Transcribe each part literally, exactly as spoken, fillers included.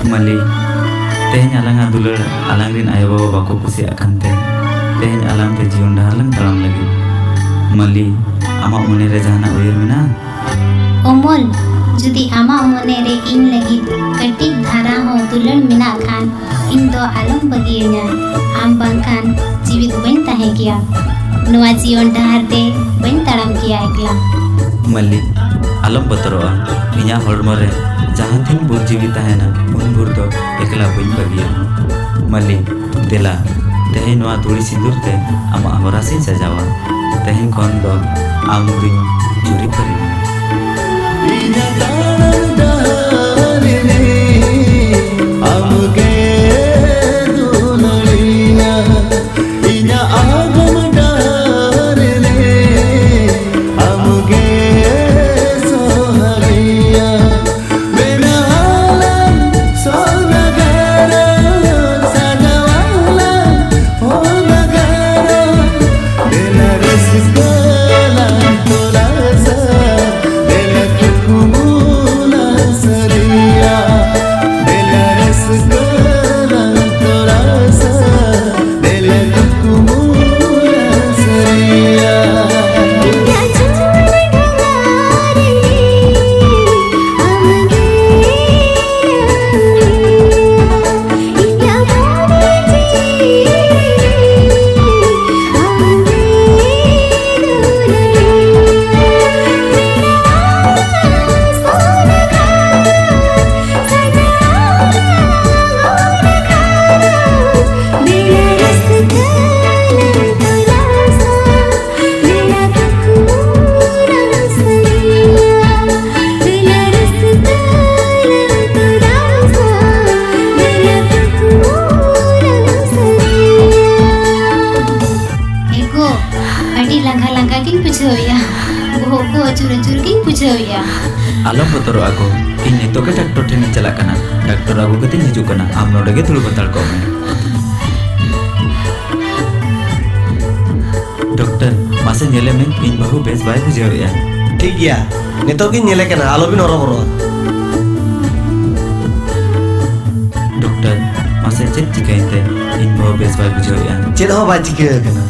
ᱢᱟᱹᱞᱤ, ᱛᱮᱦᱮᱧ ᱟᱞᱟᱝᱟᱜ ᱫᱩᱞᱟᱹᱲ ᱟᱞᱟᱝ ᱨᱮᱱ ᱟᱭᱳᱼᱵᱟᱵᱟ ᱵᱟᱠᱚ ᱠᱩᱥᱤᱭᱟᱜ ᱠᱟᱱᱛᱮ, ᱛᱮᱦᱮᱧ ᱟᱞᱟᱝ ᱛᱮ ᱡᱤᱭᱚᱱ ᱰᱟᱦᱟᱨ ᱞᱟᱝ ᱛᱟᱲᱟᱢ ᱞᱟᱹᱜᱤᱫ᱾ ᱢᱟᱹᱞᱤ, ᱟᱢᱟᱜ ᱢᱚᱱᱮ ᱨᱮ ᱡᱟᱦᱟᱱᱟᱜ ᱩᱭᱦᱟᱹᱨ ᱢᱮᱱᱟᱜᱼᱟ? ᱚᱢᱚᱞ, ᱡᱩᱫᱤ ᱟᱢᱟᱜ ᱢᱚᱱᱮ ᱨᱮ ᱤᱧ ᱞᱟᱹᱜᱤᱫ ᱠᱟᱹᱴᱤᱡ ᱫᱷᱟᱨᱟ ᱦᱚᱸ ᱫᱩᱞᱟᱹᱲ ᱢᱮᱱᱟᱜ ᱠᱷᱟᱱ, ᱤᱧ ᱫᱚ ᱟᱞᱚᱢ ᱵᱟᱹᱜᱤᱭᱟᱹᱧᱟ᱾ ᱟᱢ ᱵᱟᱝᱠᱷᱟᱱ ᱡᱤᱣᱤᱫ ᱵᱟᱹᱧ ᱛᱟᱦᱮᱸ ᱠᱮᱭᱟ᱾ ᱱᱚᱣᱟ ᱡᱤᱭᱚᱱ ᱰᱟᱦᱟᱨ ᱛᱮ ᱵᱟᱹᱧ ᱛᱟᱲᱟᱢ ᱠᱮᱭᱟ ᱮᱠᱞᱟ᱾ ᱢᱟᱹᱞᱤ, ᱟᱞᱚᱢ ᱵᱚᱛᱚᱨᱚᱜᱼᱟ᱾ ᱤᱧᱟᱹᱜ ᱦᱚᱲᱢᱚ ᱨᱮ ᱡᱟᱦᱟᱸ ᱛᱤᱱ ᱵᱷᱳᱨ ᱡᱤᱣᱤ ᱛᱟᱦᱮᱱᱟ, ᱩᱱ ᱵᱷᱳᱨ ᱫᱚ ᱮᱠᱞᱟ ᱵᱟᱹᱧ ᱵᱟᱹᱜᱤᱭᱟᱢᱟ᱾ ᱢᱟᱹᱞᱤ, ᱫᱮᱞᱟ, ᱛᱮᱦᱮᱧ ᱱᱚᱣᱟ ᱫᱷᱩᱲᱤ ᱥᱤᱸᱫᱩᱨ ᱛᱮ ᱟᱢᱟᱜ ᱦᱚᱨᱟᱥᱤᱧ ᱥᱟᱡᱟᱣᱟ᱾ ᱛᱮᱦᱮᱧ ᱠᱷᱚᱱ ᱫᱚ ᱟᱢ ᱫᱩᱧ ᱡᱩᱨᱤ ᱯᱟᱹᱨᱤ᱾ ᱤᱧᱟᱹᱜ ᱛᱟᱲᱟᱢ ᱰᱟᱦᱟᱨ ᱨᱮ ᱟᱢᱜᱮ ᱫᱩᱞᱟᱹᱲᱤᱭᱟᱹ, ᱤᱧᱟᱹᱜ ᱟᱜᱟᱢ ᱰᱟᱦᱟᱨ ᱨᱮ ᱟᱢᱜᱮ ᱥᱚᱦᱟᱜᱤᱭᱟᱹ᱾ ᱵᱮᱱᱟᱣᱟᱞᱟᱝ ᱥᱚᱱᱟᱜᱟᱨ, ᱥᱟᱡᱟᱣᱟᱞᱟᱝ ᱦᱚᱱᱟᱜᱟᱨ, ᱫᱮᱞᱟ ᱨᱟᱹᱥᱠᱟᱹ ᱞᱟᱝ ᱛᱚᱞᱟᱥᱟ, ᱫᱮᱞᱟ ᱠᱩᱠᱢᱩ ᱞᱟᱝ ᱥᱟᱹᱨᱤᱭᱟ, ᱫᱮᱞᱟ ᱨᱟᱹᱥᱠᱟᱹ ᱞᱟᱝ ᱛᱚᱞᱟᱥᱟ, ᱫᱮᱞᱟ ᱠᱩᱠᱢᱩ ᱞᱟᱝ ᱥᱟᱹᱨᱤᱭᱟ᱾ ᱤᱧᱟᱜ ᱡᱤᱭᱚᱱ ᱰᱟᱦᱟᱨ ᱨᱮ ᱟᱢᱜᱮ, ᱤᱧᱟᱜ ᱢᱚᱱᱮ ᱡᱤᱣᱤ ᱨᱮ ᱟᱢᱜᱮ ᱫᱩᱞᱟᱹᱲᱤᱭᱟᱹ᱾ ᱥᱟᱡᱟᱣ ᱥᱟᱡᱟᱣ ᱫᱮᱞᱟ ᱨᱟᱹᱥᱠᱟᱹ ᱞᱟᱝ ᱛᱚᱞᱟᱥᱟ, ᱫᱮᱞᱟ ᱠᱩᱠᱢᱩ ᱞᱟᱝ ᱥᱟᱹᱨᱤᱭᱟ, ᱫᱮᱞᱟ ᱨᱟᱹᱥᱠᱟᱹ ᱞᱟᱝ ᱛᱚᱞᱟᱥᱟ, ᱫᱮᱞᱟ ᱠᱩᱠᱢᱩ ᱞᱟᱝ ᱥᱟᱹᱨᱤᱭᱟ᱾ ᱮᱜᱳ, ᱟᱹᱰᱤ ᱞᱟᱸᱜᱟ ᱞᱟᱸᱜᱟ ᱜᱤᱧ ᱵᱩᱡᱷᱟᱹᱣᱮᱫᱼᱟ᱾ ᱵᱚᱦᱚᱜ ᱠᱚ ᱟᱹᱪᱩᱨ ᱟᱹᱪᱩᱨ ᱜᱤᱧ ᱵᱩᱡᱷᱟᱹᱣᱮᱫᱼᱟ᱾ ᱟᱞᱚᱢ ᱵᱚᱛᱚᱨᱚᱜᱼᱟ ᱜᱳ, ᱤᱧ ᱱᱤᱛᱚᱜ ᱜᱮ ᱰᱟᱠᱛᱚᱨ ᱴᱷᱮᱱᱤᱧ ᱪᱟᱞᱟᱜ ᱠᱟᱱᱟ᱾ ᱰᱟᱠᱛᱚᱨ ᱟᱹᱜᱩ ᱠᱟᱛᱮᱧ ᱦᱤᱡᱩᱜ ᱠᱟᱱᱟ, ᱟᱢ ᱱᱚᱰᱮ ᱜᱮ ᱫᱩᱲᱩᱵ ᱦᱟᱛᱟᱲ ᱠᱚᱜ ᱢᱮ᱾ ᱰᱚᱠᱴᱚᱨ, ᱢᱟᱥᱮ ᱧᱮᱞᱮ ᱢᱮ, ᱤᱧ ᱵᱟᱹᱦᱩ ᱵᱮᱥ ᱵᱟᱭ ᱵᱩᱡᱷᱟᱹᱣᱮᱫᱼᱟ᱾ ᱴᱷᱤᱠ ᱜᱮᱭᱟ, ᱱᱤᱛᱚᱜ ᱜᱤᱧ ᱧᱮᱞᱮ ᱠᱟᱱᱟ, ᱟᱞᱚᱵᱤᱱ ᱦᱚᱨᱚᱵᱚᱨᱚᱜᱼᱟ᱾ ᱥᱮ ᱪᱮᱫ ᱪᱤᱠᱟᱹᱭᱮᱱᱛᱮ ᱤᱧ ᱵᱟᱹᱦᱩ ᱵᱮᱥ ᱵᱟᱭ ᱵᱩᱡᱷᱟᱹᱣᱮᱫᱼᱟ? ᱪᱮᱫ ᱦᱚᱸ ᱵᱟᱭ ᱪᱤᱠᱟᱹ ᱟᱠᱟᱱᱟ᱾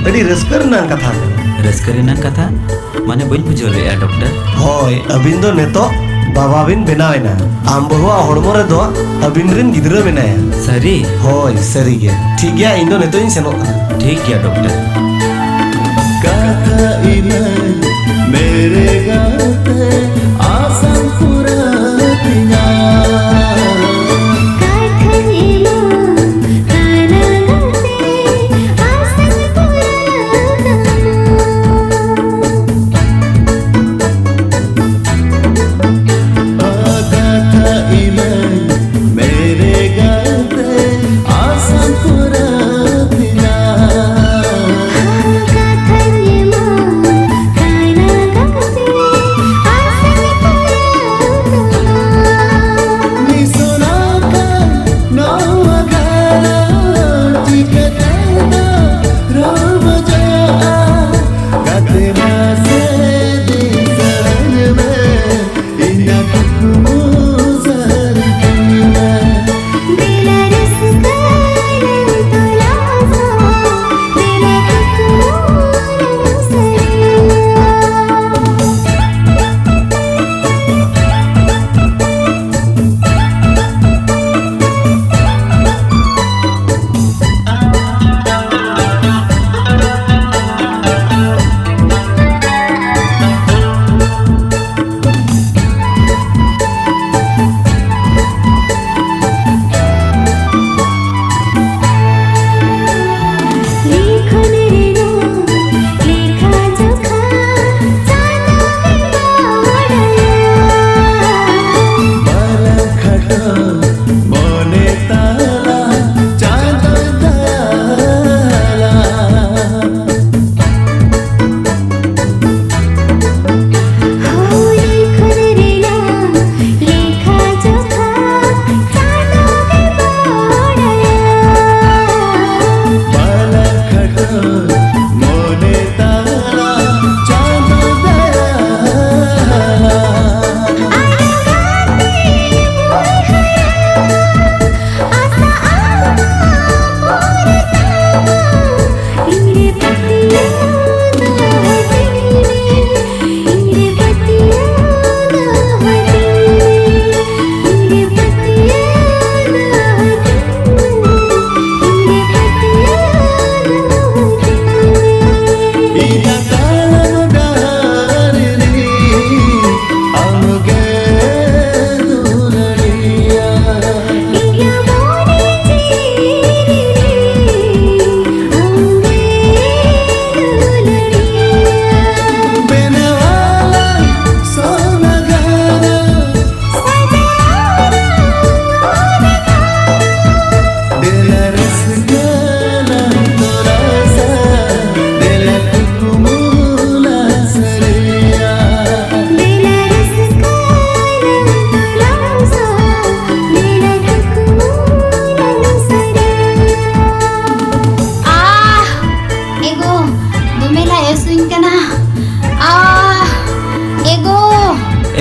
ᱟᱹᱰᱤ ᱨᱟᱹᱥᱠᱟᱹ ᱨᱮᱱᱟᱜ ᱠᱟᱛᱷᱟ ᱠᱟᱱᱟ᱾ ᱨᱟᱹᱥᱠᱟᱹ ᱨᱮᱱᱟᱜ ᱠᱟᱛᱷᱟ? ᱢᱟᱱᱮ, ᱵᱟᱹᱧ ᱵᱩᱡᱷᱟᱹᱣ ᱞᱮᱫᱼᱟ, ᱰᱚᱠᱴᱚᱨ᱾ ᱦᱳᱭ, ᱟᱹᱵᱤᱱ ᱫᱚ ᱱᱤᱛᱚᱜ ᱵᱟᱵᱟ ᱵᱤᱱ ᱵᱮᱱᱟᱣ ᱮᱱᱟ᱾ ᱟᱢ ᱵᱟᱹᱦᱩᱣᱟᱜ ᱦᱚᱲᱢᱚ ᱨᱮᱫᱚ ᱟᱹᱵᱤᱱ ᱨᱮᱱ ᱜᱤᱫᱽᱨᱟᱹ ᱢᱮᱱᱟᱭᱟ᱾ ᱥᱟᱹᱨᱤ? ᱦᱳᱭ, ᱥᱟᱹᱨᱤ ᱜᱮ᱾ ᱴᱷᱤᱠ ᱜᱮᱭᱟ, ᱤᱧ ᱫᱚ ᱱᱤᱛᱚᱜ ᱤᱧ ᱥᱮᱱᱚᱜ ᱠᱟᱱᱟ᱾ ᱴᱷᱤᱠ ᱜᱮᱭᱟ, ᱰᱚᱠᱴᱚᱨ᱾ ᱠᱟᱛᱷᱟ ᱤᱱᱟᱹᱧ ᱢᱮᱨᱮ ᱜᱟᱛᱮ, ᱟᱥᱟᱢ ᱯᱩᱨᱟᱹ ᱛᱤᱧᱟ᱾ ᱠᱟᱛᱷᱟᱧ ᱮᱢᱟᱢ ᱠᱟᱱᱟ ᱜᱟᱛᱮ, ᱟᱥᱟᱢ ᱯᱩᱨᱟᱹ ᱛᱟᱢᱟ᱾ ᱠᱟᱛᱷᱟ ᱤᱱᱟᱹᱧ ᱢᱮᱨᱮ ᱜᱟᱛᱮ, ᱟᱥᱟᱢ ᱯᱩᱨᱟᱹ ᱛᱤᱧᱟ᱾ ᱠᱟᱛᱷᱟᱧ ᱮᱢᱟᱢ ᱠᱟᱱᱟ ᱜᱟᱛᱮ, ᱟᱥᱟᱢ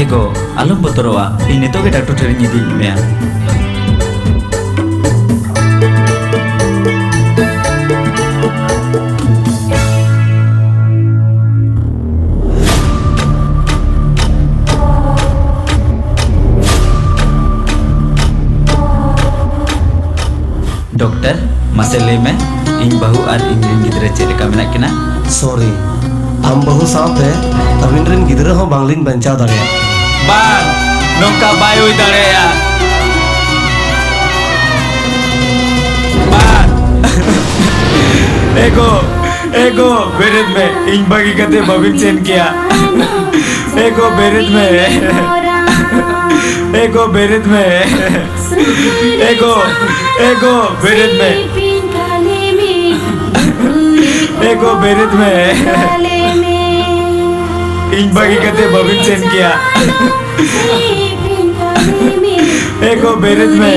ᱜᱚ, ᱟᱞᱚᱢ ᱵᱚᱛᱚᱨᱚᱜᱼᱟ, ᱤᱧ ᱱᱤᱛᱚᱜ ᱜᱮ ᱰᱟᱠᱛᱚᱨ ᱴᱷᱮᱱ ᱤᱧ ᱤᱫᱤᱭᱮᱫ ᱢᱮᱭᱟ᱾ ᱰᱚᱠᱴᱚᱨ, ᱢᱟᱥᱮ ᱞᱟᱹᱭ ᱢᱮ, ᱤᱧ ᱵᱟᱹᱦᱩ ᱟᱨ ᱤᱧ ᱨᱮᱱ ᱜᱤᱫᱽᱨᱟᱹ ᱪᱮᱫ ᱞᱮᱠᱟ ᱢᱮᱱᱟᱜ ᱠᱤᱱᱟ? ᱥᱚᱨᱤ, ᱟᱢ ᱵᱟᱹᱦᱩ ᱥᱟᱶᱛᱮ ᱟᱹᱵᱤᱱ ᱨᱮᱱ ᱜᱤᱫᱽᱨᱟᱹ ᱦᱚᱸ ᱵᱟᱝᱞᱤᱧ ᱵᱟᱧᱪᱟᱣ ᱫᱟᱲᱮᱭᱟᱜᱼᱟ᱾ ᱵᱟᱝ, ᱱᱚᱝᱠᱟ ᱵᱟᱭ ᱦᱩᱭ ᱫᱟᱲᱮᱭᱟᱜᱼᱟ᱾ ᱵᱟᱝ᱾ ᱮᱜᱳ, ᱮᱜᱳ, ᱵᱮᱨᱮᱫ ᱢᱮ, ᱤᱧ ᱵᱟᱹᱜᱤ ᱠᱟᱛᱮ ᱵᱟᱹᱵᱤᱱ ᱥᱮᱱ ᱠᱮᱭᱟ᱾ ᱮᱜᱳ, ᱵᱮᱨᱮᱫ ᱢᱮ᱾ ᱮᱜᱳ, ᱵᱮᱨᱮᱫ ᱢᱮ᱾ ᱮᱜᱳ, ᱮᱜᱳ, ᱵᱮᱨᱮᱫ ᱢᱮ᱾ ᱮᱜᱳ, ᱵᱮᱨᱮᱫ ᱢᱮ᱾ ᱤᱧ ᱵᱟᱹᱜᱤ ᱠᱟᱛᱮ ᱵᱟᱹᱵᱤᱱ ᱥᱮᱱ ᱠᱮᱭᱟ᱾ ᱮᱜᱳ, ᱵᱮᱨᱮᱫ ᱢᱮ᱾